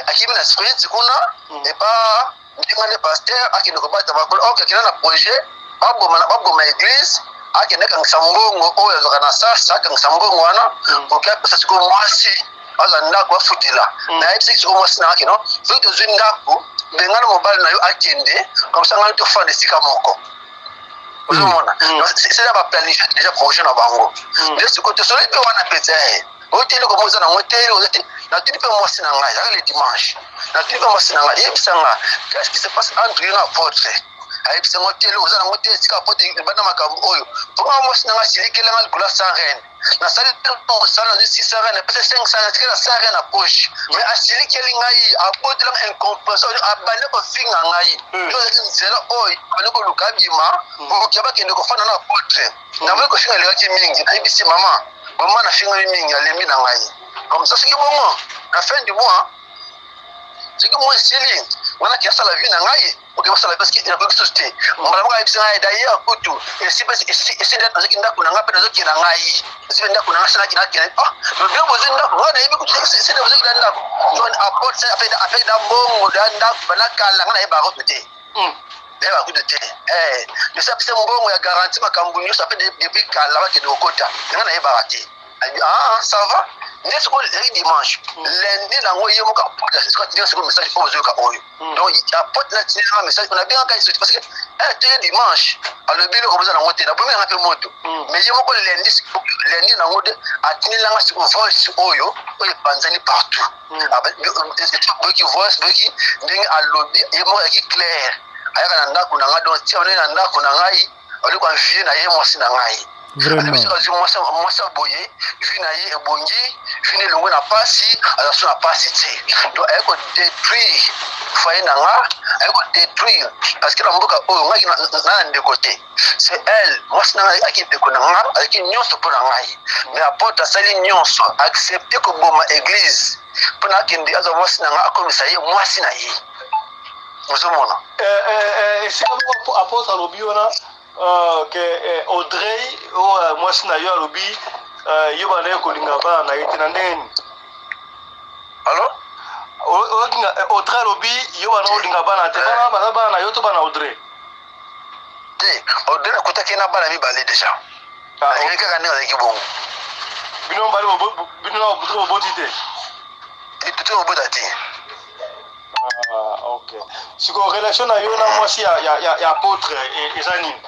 akimi na Sprint kuna epa ndenge nde pasteur akende kobata bakolo. Ok, akende na projet baboma église, akende akangisa mbongo oyo azwaka na sasa, akangisa mbongo wana oke apesa sikoyo mwasi azwa ndako afutela. Nayebisaki sikoyo mwasi na ngaki: "No, soki tozwi ndako, bengana mobali na yo akende, comme ça ngai tofanda esika moko." Ozomona, c'est baplanifie déjà projet na bango. Nde sikoyo tosoli mpe wana mpenza ye oyo te, eloko mo eza nango te, oza te. Natuni mpe mwasi na ngai, ezalaka le dimanche, natuni mpe mwasi na ngai: "Yebisa nga, qu'est-ce qui se passe entre yo na apôtre?" Ayebisa ngo te, eloko oza nango te, esika apôtre ebanda makambo oyo. Mponga mwasi na ngai asilikelanga likolo ya 100 reine. Nasali mosala, nazwi 600 reine, apesa 500, natikali na 100 reine na poche, mais asilikeli ngai, abotelanga incompréhension, abandi kofinga ngai. To ezalaki nzela oyo abandi koluka abima okia bakende kofanda na apôtre. Namoni kofinga elekaki mingi, nayebisi mama: "Mama, nafingami mingi, alembi na ngai." Comme ça, soki bongo na fin du mois, soki mois esili, wana ki asala vie na ngai, oke basala, parce que nakoki susu te. Mbala moko ayebisi ngai d'ailleurs kutu esi esi nazwaki ndako na ngai mpe nazokende na ngai, esi mpe ndako na ngai sinaki nakende. Ah, bino bozwi ndako, ngai nayebi kutu esi bozwaki na ndako apôtre apeki na mbongo da ndako banakala, ngai nayebaka kutu te, nayebaka kutu te. Esi apesa mbongo ya garantie, makambo nyonso ape depuis kala bakende kokota, ngai nayebaka te. Ah, ça va. Nde sikoyo ezalaki dimanche, lundi nango ye moko apôtre sikoyo atindika sikoyo message mpo bozoyoka oyo. Donc apôtre natindika message, nabengaka ye parce que toye dimanche, alobi eloko boza nango te, nabomi nanga mpe moto. Mais ye moko lundi, lundi nango nde atindelanga sikoyo voice oyo, oyo epanzani partout. Boyoki voice, boyoki ndenge alobi ye moko, ayaki clair, ayaka na ndako na ngai, donc tia ndenge na ndako na ngai alobi koenvier na ye mwasi na ngai. Alobi azwi mwasi boye, vie na ye ebongi, vie na elongwe na pasi, aza so na pasi te. Donc aye kodétruire foyer na nga, aye kodétruire, parce que na mboka oyo ngai na ndeko te, c'est elle, mwasi na ngai ayaki ndeko na nga, ayaki nyonso mpo na ngai. Mais apôtre asali nyonso, accepte koboma église mpo na akende azwa mwasi na nga, akomisa ye mwasi na ye. Ozomona? Esika moko apôtre alobi wana. Uh, ke eh, Audrey oyo oh, mwasi na yo alobi uh, yo bandaki kolinga bana na ye te na ndenge nini? Allo? Oyoki nga eh, Audrey alobi yo banda kolinga bana te, bana baza bana na yo to bana Audrey? Te, Audrey nakutaki na bana mibale deja. Ah, Alingaki kaka ndenge azalaki bongo. Bino mibale bino na Audrey boboti te? Te, tobota te. Ah, ok. Sikoyo relation na yo na mwasi ya, ya, ya, ya apôtre e, eza nini?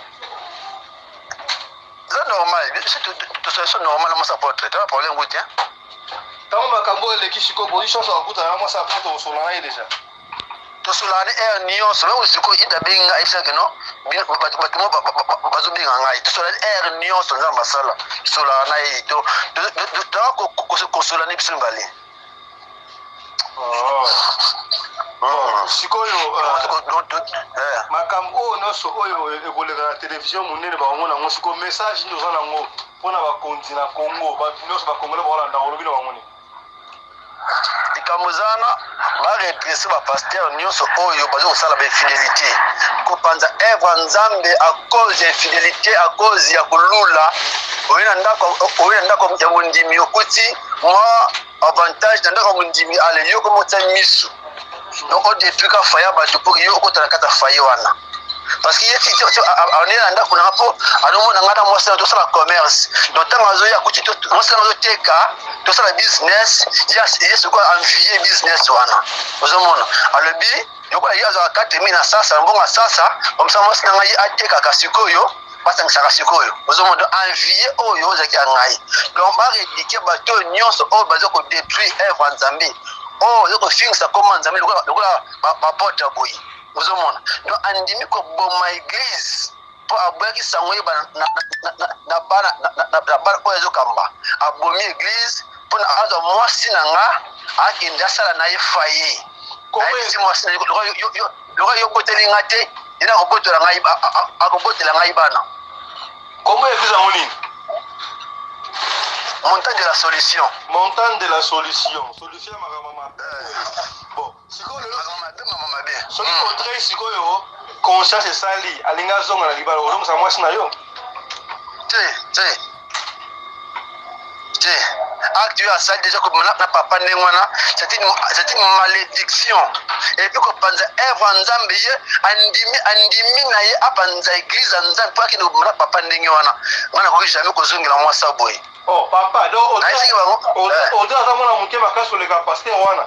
Eza normal, biso tosolation normal na mwasi apôtre, toza problème ngo te. Ntango makambo oyo eleki sikoyo, bozwi chance ya kokutana na mwasi apôtre, kosola na ye deja? Tosolaka ne heure nyonso, meme sikoyo ida abengi ngai ayebisaki no bato mo bazobenga ngai, tosola ne heure nyonso, nzambe asala tosolaka na ye, toza kosola ne biso mibale. Oh. Oh. sikoyo euh, makambo oyo nyonso oyo ekoleka na televizio monene bakomona yango sikoyo message nini oza nango mpo na bakonzi na congo bato nyonso bakongole bakolanda olobi na bango nini likambo eza wana baredresse bapaster nyonso oyo baza kosala bainfidelité kopanza evre ya nzambe à cause ya infidélité à cause ya kolula oye na ndako ya mondimi okuti mwa avantage na ndako ya mondimi ale yo komi otia misu donc odetruit ka faye ya bato mpo yo okota na kati ya faye wana parce que ye ane na ndako nanga mpo anomona ngai na mwasi na tosala commerce donc ntango azoya akuti mwasi nanga azoteka tosala business ye sikoyo envie business wana ozomona alobi lokola ye azwaka 4000 na sasa mbongo ya sasa komisa mwasi na ngai atekaka sikoyo basangisaka sikoyo ozomona envie oyo ozalaki ya ngai donc baredike bato oyo nyonso oyo baza kodetruire evre ya nzambe oyo oza kofingisa koma nzambe lokola bapote ya boye ozomona donc andimi koboma eglise mpo aboyaki sango ye na bana oyo azokamba abomi eglise mpo na azwa mwasi na nga akende asala na ye faye ayebisi mwasi na lokola yo oboteli nga te ye nakobotola ngai akobotela ngai bana. Kombo ya eglise yango nini? Montagne de la solution. Montagne de la solution. Solution ya makambo mabe. Bon, sikoyo lelo mabe mama mabe. Soki hmm. Audrey sikoyo conscience esali alingi azonga na libala ozongisa mwasi na yo? Te, te. Te. Acte oyo asali deja kobima na papa ndenge wana, c'est une, c'est une malédiction. Et puis kopanza œuvre ya Nzambe ye andimi andimi na ye apanza église ya Nzambe mpo akende kobima na papa ndenge wana. Nga nakoki jamais kozongela mwasi ya boye. Oh papa, donc Audrey, Audrey aza mwana moke makasi koleka pasteur wana.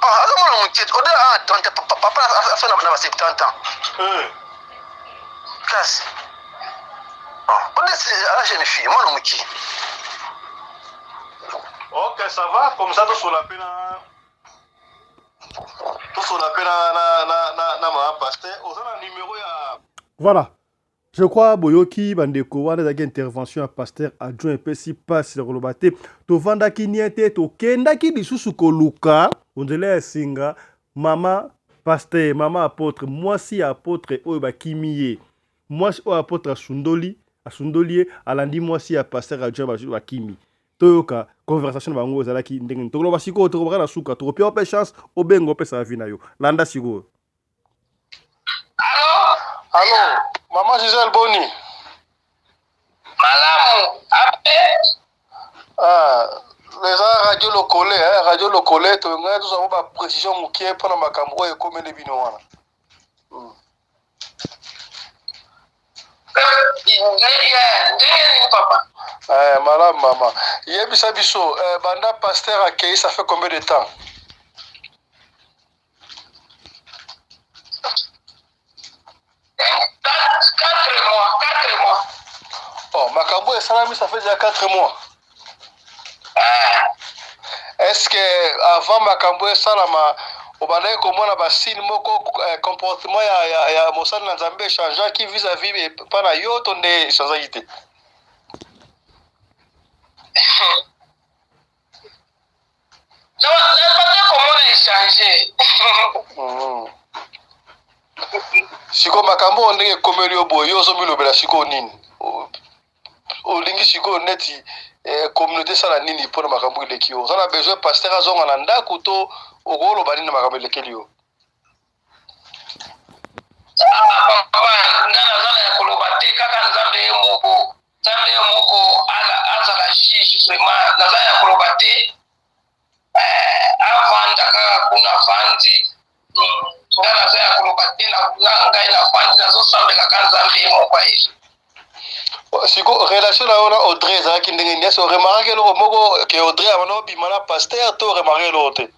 Ah, aza mwana moke. Audrey ah 30 papa aza na ba 70 ans. Eh. Classe. Ah, on est la jeune fille, mwana moke. Ok, ça va, comme ça tosola mpe na tosola mpe na na na na na mama pasteur oza na numéro ya Voilà. Je crois boyoki bandeko wana ezalaki intervention ya pasteur adjoint epesi mpasi na koloba te tovandaki nie te tokendaki lisusu koluka onzela ya singa mama pasteur mama apotre mwasi ya apotre oyo bakimi ye Mwasi oyo apotre asundoli, asundoli ye, alandi mwasi ya pasteur adjoint bakimi. Toyoka conversation na bango ezalaki ndenge nini. Tokoloba sikoyo, tokobaka na suka, tokopia pe chance obenga opesa avis na yo. Landa sikoyo. Allo? Allo, maman Gisèle boni? Malamu, ape? Ah, eza radio lokole, eh, radio lokole, tolingai tozwa ba précision mokie mpo na makambo oyo ekomeli bino wana. Eh, malamu mama yebisa biso eh, banda pasteur akei ça fait combien de temps Oh, makambo esalami ça fait déjà 4 mois est ce que avant makambo esalama obandaki komona basigne moko eh, comportement ya, ya, ya mosali na nzambe echangeaki vis-à-vis epa na yo to nde echangeaki te nabandi komona echange mm. sikoyo makambo oyo ndenge ekomeli yo boye yo ozomilobela sikoyo nini olingi sikoyo neti eh, communauté esala nini mpo na makambo eleki yo oza na besoin pasteur azonga na ndako to okoloba nini na makambo elekeli yo Ah, papa, nga naza na ya koloba te, kaka Nzambe ye moko, Nzambe ye moko azala juge. Vraiment naza ya koloba te. Eh, avanda kaka kuna avandi. Nga naza ya koloba te, na ngai navandi, nazosambela ka Nzambe ye moko ayebi. Siko relation na yo na Audrey ezalaki ndenge nini? Ese oremarke eloko moko ke Audrey abanda obima na pasteur, to oremarke eloko te?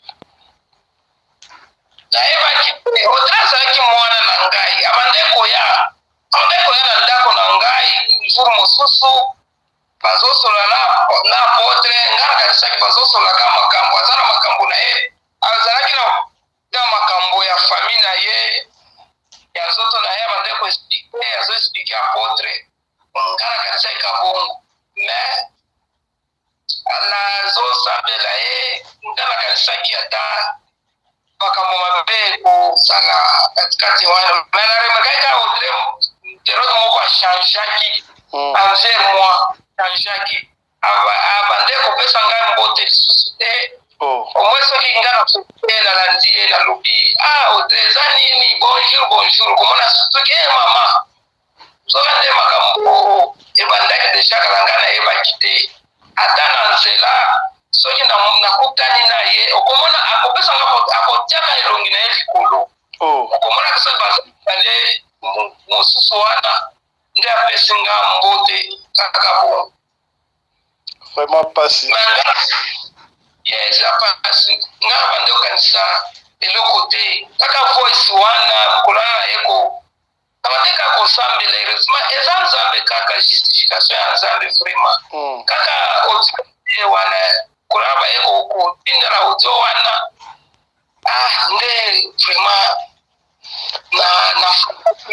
Nayebaki te. Audrey azalaki mwana na ngai, abande koya na ndako na ngai. Jour mosusu bazosolola na apôtre. Ngai nakanisaki bazosololaka makambo, aza na makambo na ye, azalaki na makambo ya famille na ye, ya nzoto na ye, abande koexpliquer, azoexpliquer apôtre. Ngai nakanisaki ka bongo, mais nazosambela ye. Nga nakanisaki ata makambo mabe kozala katikati wana, mais naremarquaki kaka Audrey période moko achangeaki envers moi, changeaki, abande kopesa ngai mbote lisusu te. Au moins soki nga na nalandi ye, nalobi: "Ah Audrey, eza nini? Bonjour, bonjour." Komona soki e mama soka nde makambo ebandaki déjà kala, ngai nayebaki te. Ata na nzela, soki nakutani na ye, okomona akopesanga, akotiaka elongi na ye likolo. Okomonaka soki bazale mosusu wana nde apesi nga mbote, kaka bongo. Vraiment pasi. Eza pasi. Nga na bandi okanisa eloko te, kaka voice wana. Mokolo wana naye ko abandi kaka kosambela. Heureusement eza Nzambe, kaka justification ya Nzambe vraiment. Kaka audio wana, kolala baye kotindela audio wana, ah, nde vraiment na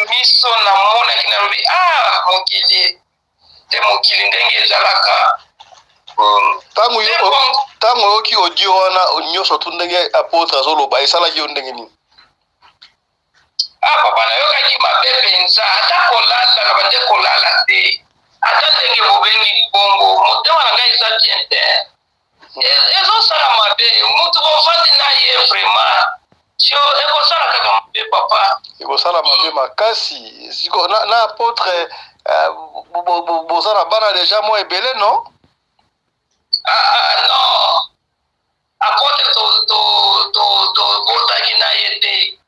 miso namonaki, nalobi: "Ah, mokili te, mokili ndenge ezalaka." Ntango oyoki audio wana nyonso tu, ndenge apôtre azoloba, esalaki yo ndenge nini? Ah papa, nayokaki mabe mpenza. Ata kolala na bande kolala te. Ata ndenge bobengi bongo, motema na ngai eza bien te, ezosala mabe. Mutu bovandi na ye, vraiment sio, ekosala kaka mabe, papa. Ekosala mabe makasi. Siko na apôtre boza na bana déjà mwa ebele, non? Ah, ah, non, apôtre tobotaki na ye te.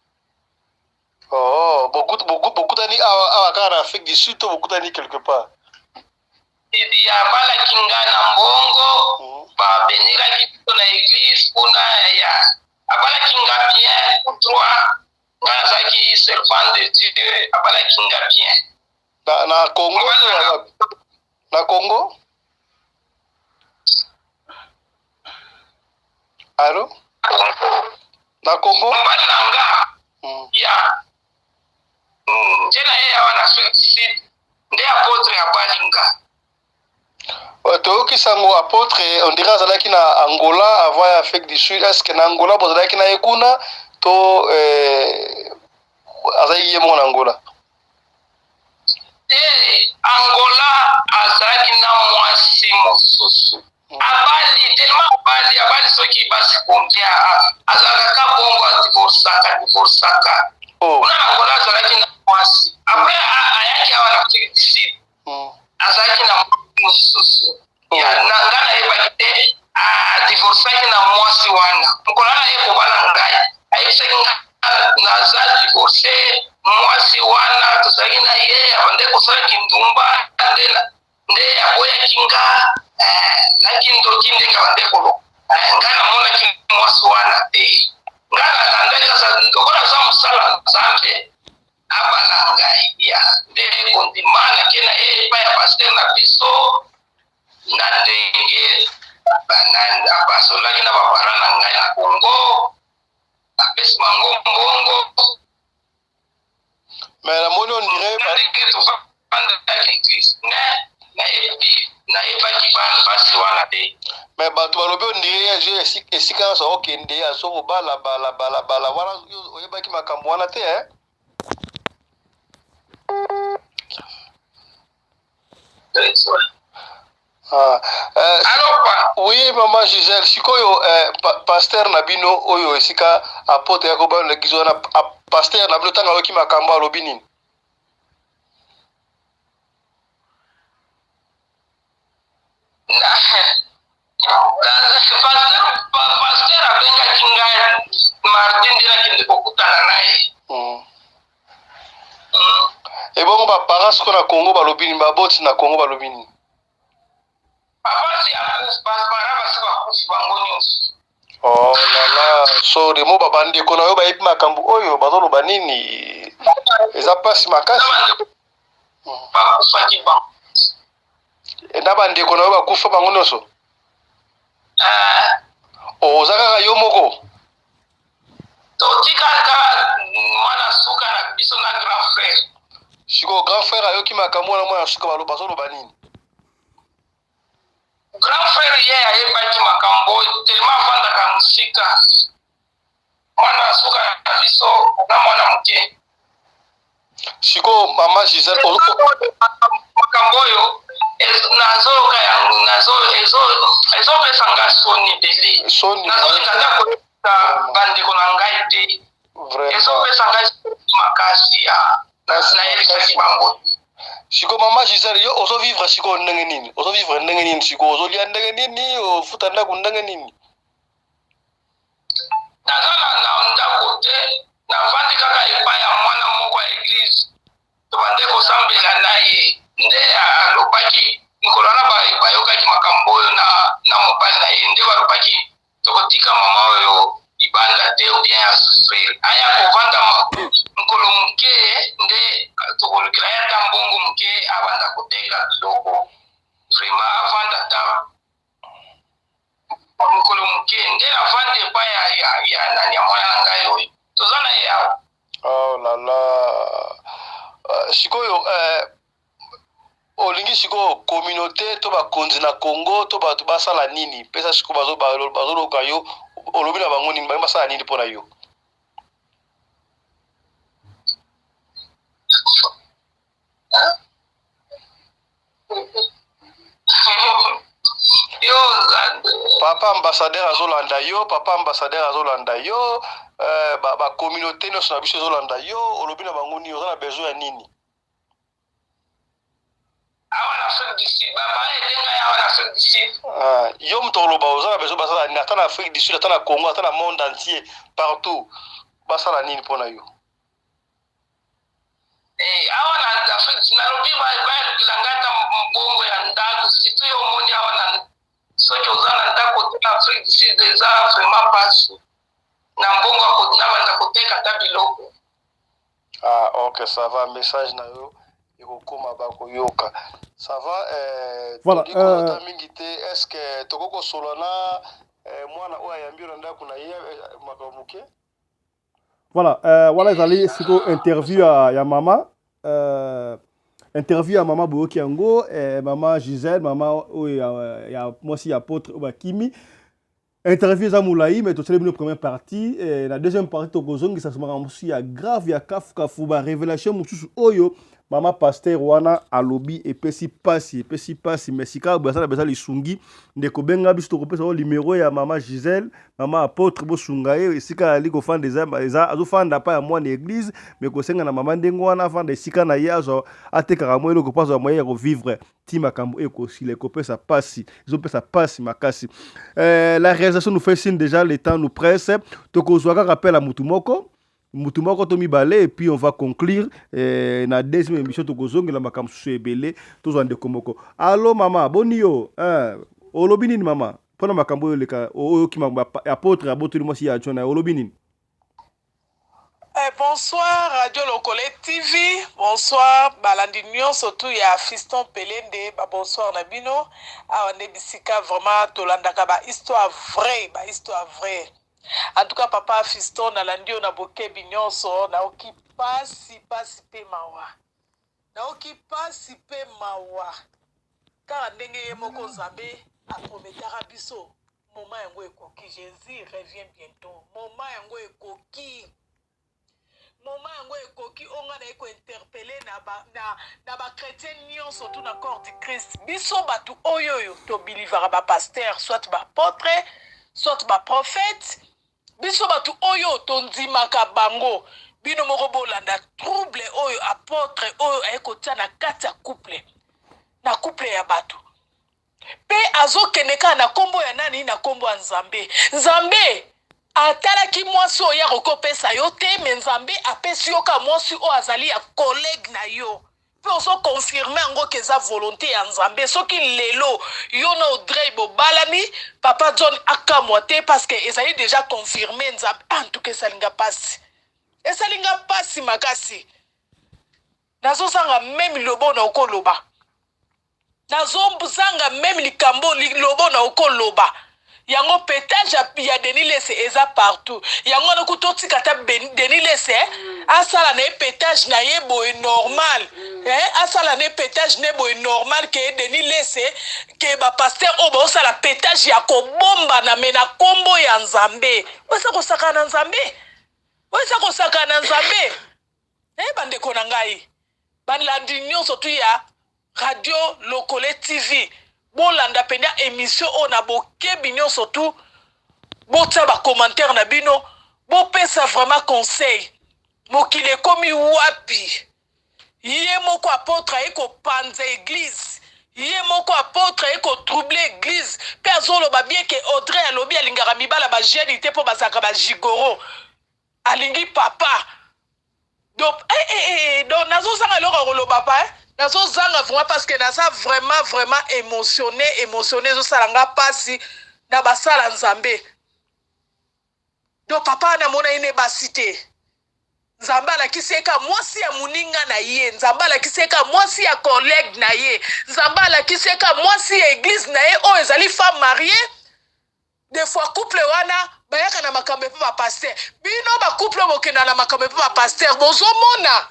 Oh, bokutani awa awa kaka na Afrique du Sud to bokutani quelque part? Abalaki nga na mbongo, babenelaki biso na église kuna. Ya abalaki nga bien pour trois. Nga nazalaki servant de Dieu, abalaki nga bien. Na Congo to wapi? Na Congo? Allo, na Congo? Mobali na nga ya nde na ye awa na Afrique du Sud nde apôtre abali nga. Toyoki sango apôtre, on dirait azalaki na Angola avant ya Afrique du Sud. Est ce que na Angola bozalaki na ye kuna to azalaki ye moko na Angola? Te, Angola azalaki na mwasi mosusu. Abali tellement, abali soki basi combien, azalaka ka bongo, adivorçaka, divorçaka. Kuna na Angola azalaki na mwasi. Après ayaki awa na Afrique du Sud, azalaki na mwasi mosusu. Nga nayebaki te. Adivorçaki na mwasi wana. Mokolo wana aye kobala ngai, ayebisaki nga: "Naza divorcé, mwasi wana tozalaki na ye abande kosalaki ndumba, nde aboyaki nga naki ndoki." Ndenge abande koloba, ngai namonaki mwasi wana te. Ngai nalandaki, lokola aza mosala Nzambe, abala ngai. Ya nde kondima nake na ye epai ya pasteur na biso, na ndenge basolaki na baparents na ngai na Congo, apesi bango mbongo. Mais namoni on dirait ndenge tofandaki église, mais nayebi, nayebaki bana basi wana te. Mais bato balobi on dirait ye esika nyonso akokende, azokobala bala bala bala wana. Oyebaki makambo wana te, eh? Ah, Alors, oui, mama Gisèle, sikoyo pasteur na bino oyo esika apôtre ya kobala na église wana, pasteur na bino, ntango ayoki makambo, alobi nini? Pasteur abengaki ngai mardi nde nakende kokutana na ye. Ebongo baparents sikoyo na Congo balobi nini? Baboti na Congo balobi nini? Papa si akufi, baparents basi bakufi bango nyonso. Oh la la, sorry mo babandeko na yo bayebi makambo oyo bazoloba nini? Eza mpasi makasi. Bakufaki bango. Na bandeko na yo bakufa bango nyonso? Eh. Oza kaka yo moko? Totikaka mwana suka na biso na grand frère. Sikoyo grand frère ayoki makambo wana, mwana suka bazoloba nini? Grand frère ye ayebaki makambo oyo tellement avandaka mosika. Mwana suka na biso na mwana moke. Sikoyo mama Gisèle, makambo oyo nazoyoka yango ezopesa nga soni ebele. Soni. Nazolinga ata koyebisa bandeko na ngai te. Ezopesa ngai soni makasi ya nayebisaki bango. Sikoyo mama Gisèle, yo ozovivre sikoyo ndenge nini? Ozovivre ndenge nini sikoyo? Ozolia ndenge nini? Ofuta ndako ndenge nini? Naza na ndako te, navandi kaka epai ya mwana moko ya eglise, tobande kosambela na ye. Nde alobaki mokolo wana bayokaki makambo oyo na mobali na ye, nde balobaki tokotika mama oyo libanda te ou bien asouffrir, aya kovanda mokolo moke, nde tokolukela ye ata mbongo moke abanda koteka biloko, vraiment avanda ata mokolo moke. Nde navandi epai ya nani, ya mwana na ngai oyo toza na ye awa. Oh la la. Sikoyo olingi sikoyo communauté to bakonzi na Congo to bato basala nini? Pesa sikoyo, bazoloka yo, olobi na bango nini? Bango basala nini mpo na yo? Papa ambassadeur azolanda yo, papa ambassadeur azolanda yo, bacommunauté nyonso na biso ezolanda yo. Olobi na bango nini? Oza na besoin ya nini? Awa na Afrique du Sud, baaider ngai awa na Afrique du Sud. Ah, yo moto oloba oza na besoin basala nini, ata na Afrique du Sud, ata na Congo, ata na monde entier, partout, basala nini mpo na yo? Eh, awa na Afrique du Sud, nalobi bayalukela ngai ata mbongo ya ndako. Surtout yo omoni awa na soki oza na ndako te na Afrique du Sud, eza vraiment mpasi na mbongo nabanda koteka ata biloko. Ah ok, ça va, message na yo ekokoma, bakoyoka, ça va. Voilà. Mingi te, est ce que tokoki kosolola na mwana oyo ayambi yo na ndako na ye makambo moke? Voilà, wana ezali sikoyo interview ya mama, interview ya mama. Boyoki yango, mama Gisèle, mama oyo ya mwasi ya apôtre oyo bakimi. Interview eza molai, mais tosali bino première partie. Na deuxième partie tokozongisa makambo mosusu ya grave, ya kafukafu, barévélation mosusu oyo mama pasteur wana alobi. Epesi pasi, epesi pasi. Mais sika boye asala beza lisungi. Ndeko, benga biso, tokopesa o numero ya mama Gisèle, mama apôtre. Bosunga ye esika ali kofanda. Eza azofanda pa ya mwana église, mais kosenga na mama ndenge wana afanda esika na ye, azwa atekaka mwa eloko mpo azwa moyen ya kovivre ti makambo ekosila. Ekopesa pasi, ezopesa pasi makasi. La réalisation nous fait signe déjà, le temps nous presse. Tokozwa kaka appel ya mutu moko, mutu moko to mibale, et puis on va conclure. Na deuxième émission tokozongela makambo mosusu ebele. Tozwa ndeko moko. Allo mama, boni yo? Olobi nini mama mpona makambo oyo eleka? Oyoki apôtre abotoli mwasi ya adjoint na ye, olobi nini? Eh, bonsoir Radio Lokole TV, bonsoir balandi nyonso tu ya Fiston Pelende, ba bonsoir na bino. Awa nde bisika vraiment tolandaka ba histoire vraie, ba histoire vraie. En tout cas papa Fiston, nalandi yo na bokebi nyonso, naoki pasi, pasi pe mawa. Naoki pasi pe mawa. Kaka ndenge ye moko Nzambe aprometaka biso, moment yango ekoki. Jésus revient bientôt. Moment yango ekoki. Moment yango ekoki. Oyo ngai naye kointerpeller na bachrétien nyonso tu na corps du Christ, biso bato oyo tobelievaka bapasteur, soit baapôtre, soit baprophète, biso bato oyo tondimaka bango, bino moko bolanda trouble oyo apôtre oyo aye kotia na kati ya couple, na couple ya bato. Mpe azokende kaka na nkombo ya nani? Na nkombo ya Nzambe. Nzambe atalaki mwasi oyo ye akoki kopesa yo te, me Nzambe apesi yo kaka mwasi oyo azali ya collègue na yo. Mpe ozo confirme yango ke eza volonte ya Nzambe. Soki lelo yo na Audrey bobalani, papa John akamwa te parce que ezali dejà confirme. Nzambe, en tout cas esali nga pasi, esali nga pasi makasi. Nazozanga meme liloba oyo nakoki koloba, nazozanga meme likambo liloba oyo nakoki koloba. Yango petage ya Denis Lese eza partout. Yango wana kutu totika ata Denis Lese asala na ye petage na ye boye normal. Asala na ye petage na ye boye normal ke Denis Lese ke ba pasteur oyo baosala petage ya kobombana me na kombo ya Nzambe. Oyo kosakana na Nzambe. Oyo kosakana na Nzambe. Bandeko na ngai, balandi nyonso tu ya Radio Lokole TV, bolanda mpenza émission oyo na bokebi nyonso tu, botia ba commentaire na bino, bopesa vraiment conseil. Mokili ekomi wapi? Ye moko apôtre aye kopanza église, ye moko apôtre aye kotroubler église, mpe azoloba bien ke Audrey alobi alingaka mibala ba jeune te mpo bazalaka ba gigolo, alingi papa. Donc donc nazozanga eloko ya koloba pa, nazozanga vraiment, parce que naza vraiment vraiment émotionné, émotionné, ezosala nga mpasi na basala Nzambe. Donc papa namona ye ne basi te, Nzambe alakisi ye ka mwasi ya moninga na ye, Nzambe alakisi ye ka mwasi ya collègue na ye, Nzambe alakisi ye ka mwasi ya église na ye oyo ezali femme mariée. Des fois couple wana bayaka na makambo epe bapasteur. Bino bacouple oyo bokenda na makambo epe bapasteur, bozomona,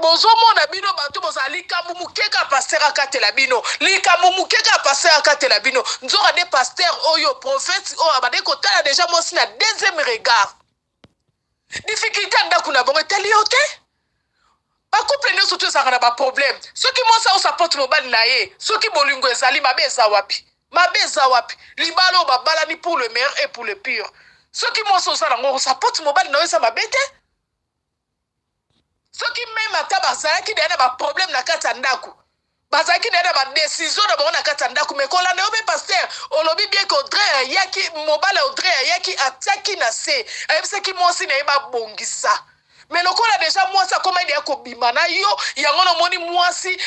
bozomona bino bato bozala likambo moke kaka pasteur akatela bino, likambo moke kaka pasteur akatela bino. Nzoka nde pasteur oyo, prophète oyo abandaki kotala déjà mwasi na deuxième regard. Difficulté ya ndako na bango etali yo te. Bacouple nyonso to ezalaka na baproblème. Soki mwasi aosapote mobali na ye, soki bolingo ezali, mabe eza wapi? Mabe eza wapi? Libala oyo babalani pour le meilleur et pour le pire. Soki mwasi oza nango osapote mobali na yo, eza mabe te. Soki même ata bazalaki deya na baproblème na kati ya ndako, bazalaki deya na badécision na bango na kati ya ndako, me kolanda yo mpe pasteur olobi bien ke Audrey ayaki, mobali Audrey ayaki, atiaki na se, ayebisaki mwasi na ye babongisa. Me lokola déjà mwasi akomai deya kobima na yo, yango namoni mwasi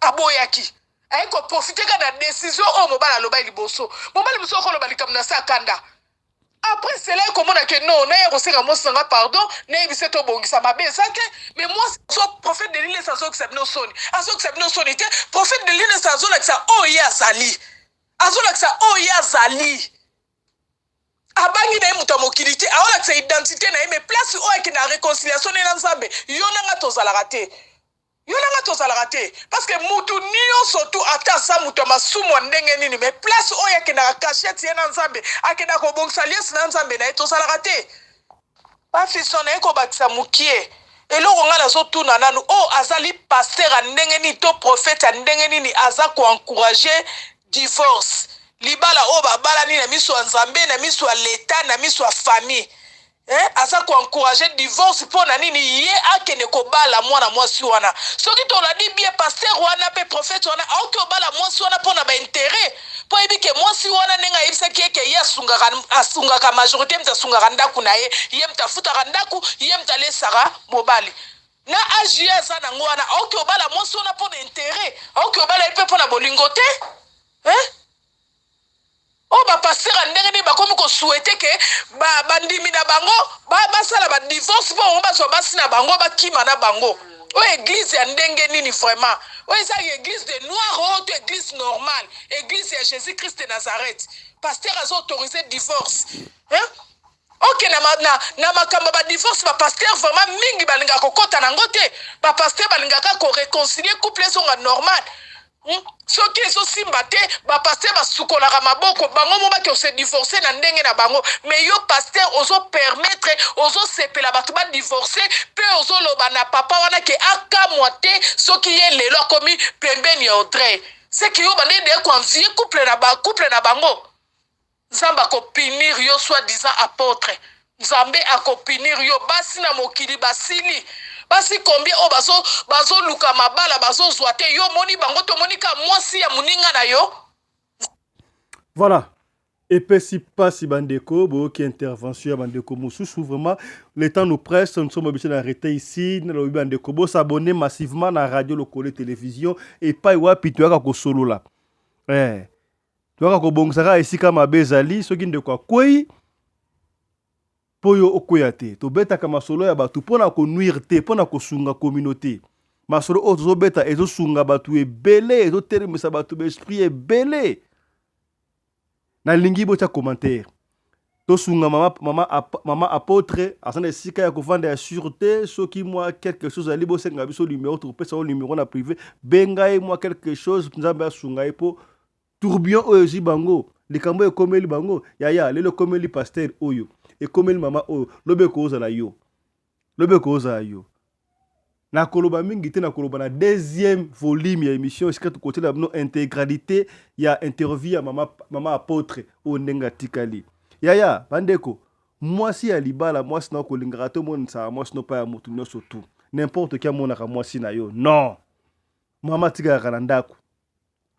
aboyaki, aye koprofiter kaka na décision oyo mobali alobaki liboso. Mobali mosusu akoloba likambo na se akanda, après cela ekomona ke non, naye kosenga mwasi nanga pardon, nayebisa tobongisa, mabe eza te. Mais mwasi so, prophète Denis Lesi azokisa bino soni, azokisa bino soni te. Prophète Denis Lesi azolakisa oyo ye azali, azolakisa oyo ye azali. Abangi na ye moto ya mokili te, aolakisa identité na ye. Mais place oyo akende na réconciliation ne na Nzambe, yo nanga tozalaka te, yo nanga tozalaka te, parce que mutu nyonso tu, ata aza moto ya masumu ya ndenge nini, mais place oyo akendaka cachette ye na Nzambe, akendaka kobongisa liesi na Nzambe na ye, tozalaka te. Bafiso na ye kobakisa mokie eloko ngai nazotuna nanu: oyo azali pasteur ya ndenge nini to prophète ya ndenge nini aza koencourager divorce, libala oyo babalani na miso ya Nzambe, na miso ya leta, na miso ya famille, Aza koencourager divorce mpo na nini? Ye akende kobala mwana mwasi wana. Soki tolandi bien, pasteur wana mpe prophète wana aoki obala mwasi wana mpo na baintérêt, mpo ayebi ke mwasi wana, ndenge ayebisaki ye ke ye asungaka, asungaka majorité, moto asungaka ndako na ye, ye moto afutaka ndako, ye moto alesaka mobali. Na age ye aza nango wana, aoki obala mwasi wana mpo na intérêt, aoki obala ye mpe mpo na bolingo te, eh? Oyo bapasteur ya ndenge nini bakomi kosouhaiter ke bandimi na bango basala badivorce mpo bango bazwa basi na bango, bakima na bango? Oyo église ya ndenge nini vraiment? Oyo eza église de noir oyo to église normale, église ya Jésus Christ de Nazareth? Pasteur aza autorisé divorce, hein? Ok, na makambo ya badivorce, bapasteur vraiment mingi balingaka kokɔta nango te. Bapasteur balingaka koréconcilier couple ezonga normal, Soki ezosimba te, bapasteur basukolaka maboko, bango mo baki ose divorce na ndenge na bango. Mais yo pasteur ozopermettre, ozosepela bato badivorce, mpe ozoloba na papa wana ke akamwa te soki ye lelo akomi pembeni ya Audrey. Seki yo bande de koenvier couple na ba couple na bango. Nzambe akopunir yo, soi disant apôtre. Nzambe akopunir yo. Basi na mokili basili. Basi combien oyo bazo bazoluka mabala bazozwa te, yo omoni bango te, omoni kaka mwasi ya moninga na yo. Voilà. Epesi pasi bandeko, boyoki intervention ya bandeko mosusu. Vraiment, le temps nous presse, nous sommes obligés d'arrêter ici. Nalobi bandeko, bosabonner massivement na Radio Lokole Télévision epai wapi toyaka kosolola. Toyaka kobongisa kaka esika mabe ezali, soki ndeko akwei mpo yo okweya te. Tobetaka masolo ya bato mpo na konuire te, mpo na kosunga communauté. Masolo oyo tozobeta ezosunga bato ebele, ezotelemisa bato baesprit ebele. Nalingi botya commentaire, tosunga mama apôtre aza na esika ya kovanda ya sûr te. Soki mwa quelque chose ali, bosenga biso numéro, tokopesa yo numéro na privé. Benga ye, mwa quelque chose, Nzambe asunga ye, mpo tourbillon oyo ezwi bango, likambo oyo ekomeli bango yaya lelo, ekomeli pasteur oyo, ekomeli mama oyo, lobi ekozala yo, lobi ekozala yo. Nakoloba mingi te, nakoloba na deuxième volume ya émission, esika tokotiela bino intégralité ya interview ya mama apôtre oyo ndenge atikali. Yaya, bandeko, mwasi ya libala, mwasi na kolingaka te omonisaka mwasi no pa ya motu nyonso tu, n'importe qui amonaka mwasi na yo. Non, mama atikalaka na ndako.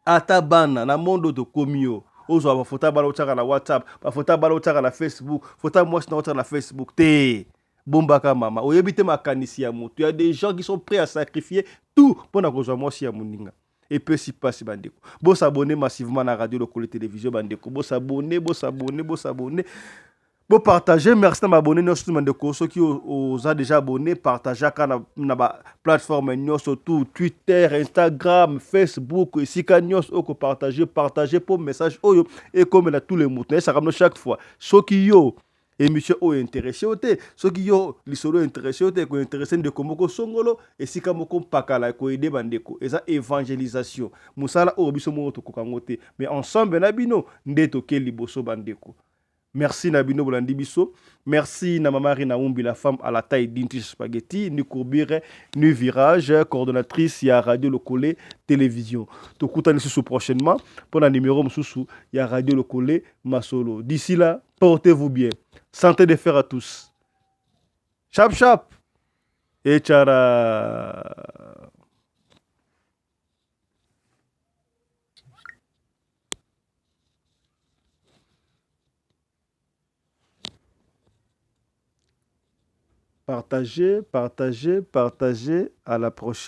Ata bana na monde oyo tokomi, yo ozwa bafoto ya bana otiaka na WhatsApp, bafoto ya bana otiaka na Facebook, foto ya mwasi na otiaka na Facebook te. Bombaka mama, oyebi te makanisi ya moto. Ya des gens qui sont prêts à sacrifier tout mpona kozwa mwasi ya moninga. Epesi mpasi bandeko. Bosabonner massivement na Radio Lokole Télévision. Bandeko, bosabonner, bosabonner, bosabonner, bopartage. Merci na baabonnés nyonso tu. Bandeko, soki oza déjà abonné, partageaka na baplateforme nyonso tu, Twitter, Instagram, Facebook, esika nyonso oyo kopartage, partage mpo message oyo ekomela tous les motu. Nayesaka bino chaque fois, soki yo émission oyo intéressé yo te, soki yo lisolo intéressé yo te, ekointéresse ndeko moko songolo esika moko mpakala, ekoaider bandeko. Eza évangélisation, mosala oyo biso moko tokoka yango te, mais ensemble na bino nde toke liboso. Bandeko, merci na bino bolandi biso. Merci na mama Rina Umbi, la femme à la taille d'une tige spaghetti, ni courbure ni virage, coordonnatrice ya Radio Lokole Télévision. Tokutani lisusu prochainement mpo na numéro mosusu ya Radio Lokole Masolo. D'ici là, portez-vous bien. Santé de fer à tous. Chap chap et tchara. Partagez, partagez, partagez. À la prochaine.